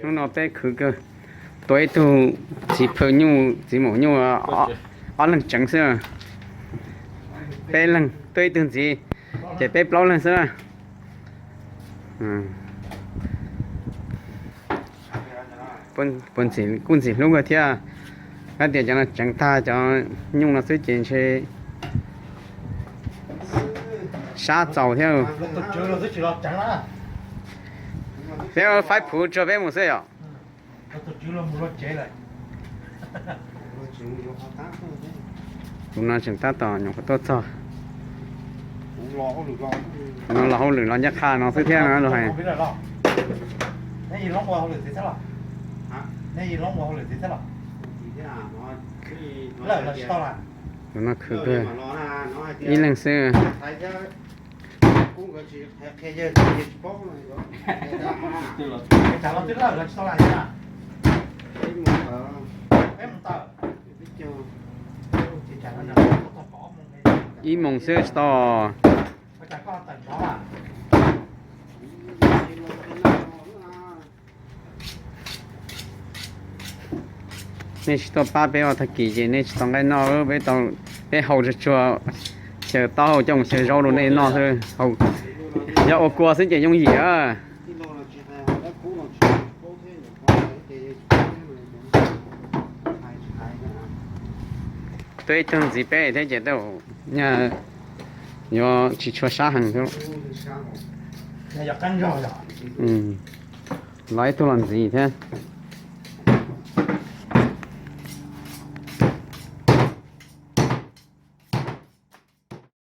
Hnub no peb khwv kawg, tuaj ib tug txiv phaw nyuj txiv maum nyuj ob leeg tseev xwb. Peb leeg tuaj ib tug ntxiv, ces peb plaub leeg xwb na. Kuj ntxim hlub kawg thiab. Hais tias cov no tseev tag cov nyuj no xwb ces ntshe sab txaus thiab. Peb faib phuv tsuag peb mus xwb yom. Tus no tseem tab tom nyuam qhuav tuaj txog. Tus no los hauj lwm los ncaj qha no xwb thiab no los hais. Tus no khwv kawg, ib leeg xwb. Ib moos xwb tsis tau. Nej tsis tuaj pab peb ua tag kis ces nej tsis tau nqaij noj, peb tau, peb hau tsuag tsuag, xyaw taub hau coj mus xyaw zaub rau nej noj xwb. Yog ua kua xwb ces yooj yim. Tuaj ib tug ntxiv peb thiab ces yuav tsis tshua sab heev thiab. Los ib tug los ntxiv thiab.